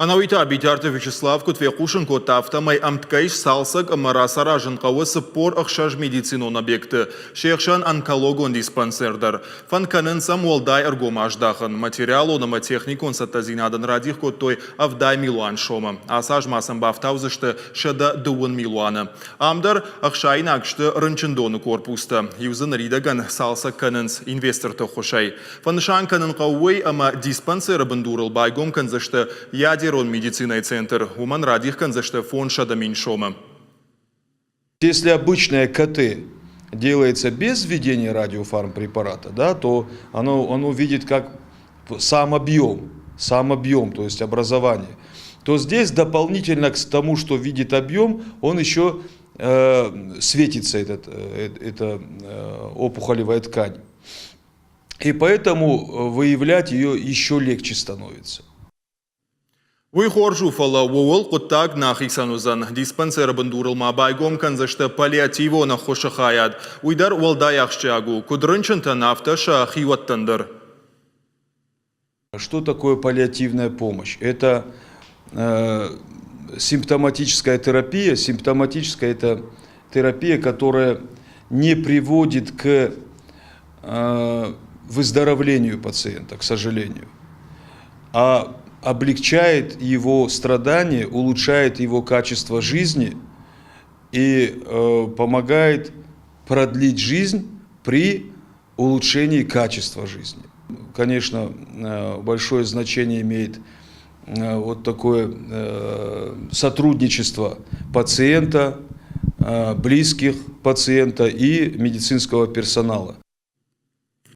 Ӕнӕуи та Битарты Вячеслав куыд фехъусын кодта, афтӕмӕй ӕмткӕй сцалцӕг ӕмӕ рацаразын хъӕуы 46 медицинон объекты, се хсӕн онкологон диспансер дӕр. Фӕнд кӕнынц ӕм уӕлдай ӕргом аздахын. Материалон ӕмӕ техникон цӕттӕдзинадӕн радих кодтой 70 милуан сомы. Ацы аз ма сӕм бафтаудзысты 130 милуаны. Ам дӕр ӕхсаинаг сты рынчындоны корпустӕ. Иу дзы ныридӕгӕн цалцӕг кӕнынц инвесторты ӕххуысӕй. Фӕнысан кӕнын хъӕуы уый, ӕмӕ диспансеры бындурыл байгом кӕндзысты ядерон медицинӕйы центр, уымӕн радих кӕндзысты 500 мин сомы. Если обычное КТ делается без введения радиофармпрепарата, да, то оно видит как сам объем, то есть образование, то здесь дополнительно к тому, что видит объем, он еще светится, эта опухолевая ткань. И поэтому выявлять ее еще легче становится. Уый хорз у, фӕлӕ ууыл хъуыддаг нӕ ахицӕн уыдзӕн. Диспансеры бындурыл ма байгом кӕндзысты паллиативон ӕххуысы хайад. Уый дӕр уӕлдай ахсджиаг у, куыд рынчынтӕн, афтӕ сӕ хиуӕттӕн дӕр. Что такое паллиативная помощь? Это симптоматическая терапия. Симптоматическая – это терапия, которая не приводит к выздоровлению пациента, к сожалению, а облегчает его страдания, улучшает его качество жизни и помогает продлить жизнь при улучшении качества жизни. Конечно, большое значение имеет вот такое сотрудничество пациента, близких пациента и медицинского персонала.